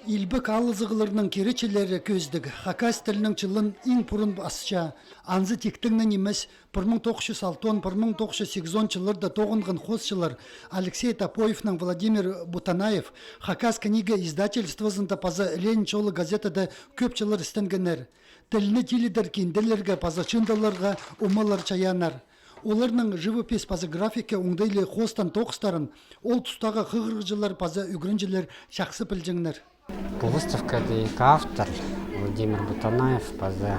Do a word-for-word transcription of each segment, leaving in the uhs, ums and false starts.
Илбек алызығларның киречілері кӧзідіг хакас тілінің чылын иң пурун пасча. Анзы тиктең нимес, пір муң тоғыс чӱс алтон, пір муң тоғыс чӱс сигізон чылларда тоғынған хоосчылар Алексей Топоевнаң Владимир Бутанаев «Хакас книга» издательствозында паза «Ленин чолы» газетада кӧп чыллар істенгеннер. Тілні тилідер кинделерге паза чыындыларға омалар чайааннар. Оларның живопись паза графика оңдайлығ хоостаң тоғыстарын ол тустағы хығырығҷылар паза ӱгренҷілер чахсы пілҷеңнер. Пу выставкада ікі автор, Владимир Бутанаев паза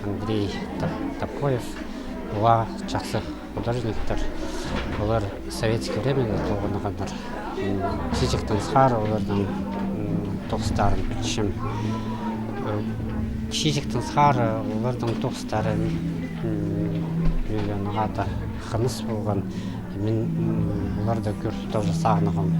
Андрей Топ-, Топоев, уғаа чахсы художниктер. Олар советский времяда тоғынғаннар. М, чиҷектең сығара оларның, м, тоғыстарын пілчем. Э, чиҷектең сығара оларның тоғыстары, м, миллионға да хыныс полған. Мин, м, оларды кӧр тоже сағынғам.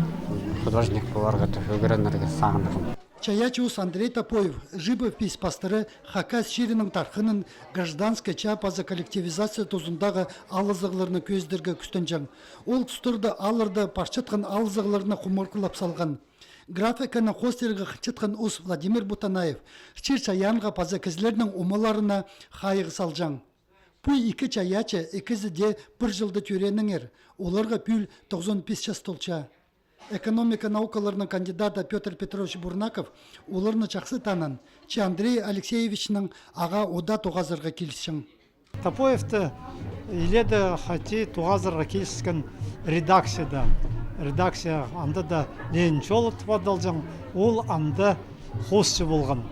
Художник поларға да ӱгренерге сағынғам. Чайаачы ус Андрей Топоев живопись пастыра хакас чирінің тархынын гражданскай чаа паза коллективизация тузындағы алызығларны кӧзідерге кӱстенҷең. Ол тустарда аларда парчатхан алызығларны хумартылап салған. Графиканы хоостирға хынчатхан ус Владимир Бутанаев чир-чайаанға паза кізілернің омаларына хайығ салҷаң. Пу ікі чайаачы ікізі дее пір чылда тӧрееннер, оларға пӱӱл тоғызон пис час толча. Экономика наукаларының кандидаты Пётр Петрович Бурнаков оларны чахсы танынаң, че Андрей Алексеевичнең ағаа удаа тоғазарға килісчең. Топоевты иледе хати тоғазарға киліскен редакцияда. Редакция анда даа «Ленин чолы» тіп адалҷаң, ол анда хоосчы полған.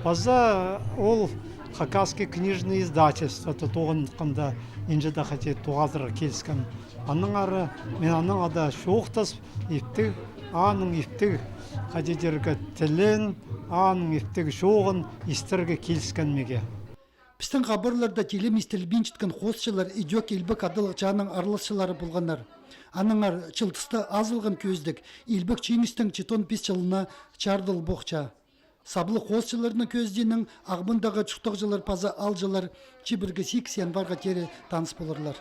Паза ол «Хакасский книжный издательство» тоғынғанда, инҷеде хати тоғазарға киліскен. Аннаңар мин аннаң ада чоохтас, иптіг, аның иптіг, хати тирге, тілін, аның иптіг чооғын истерге киліскен миге. Пістің хабарларда тиліміс тілбинчеткен хоосчылар идӧк илбек адалығ чааның араласчылары полғаннар. Аннаңар чылтыста азылған кӧзідіг илбек чиңістің читон пис чылына чарыдылбохча. Саблығ хоосчыларны кӧзідиинең Ағбандағы чуртағҷылар паза аалҷылар чибіргі сигіс январьға теере таныс поларлар.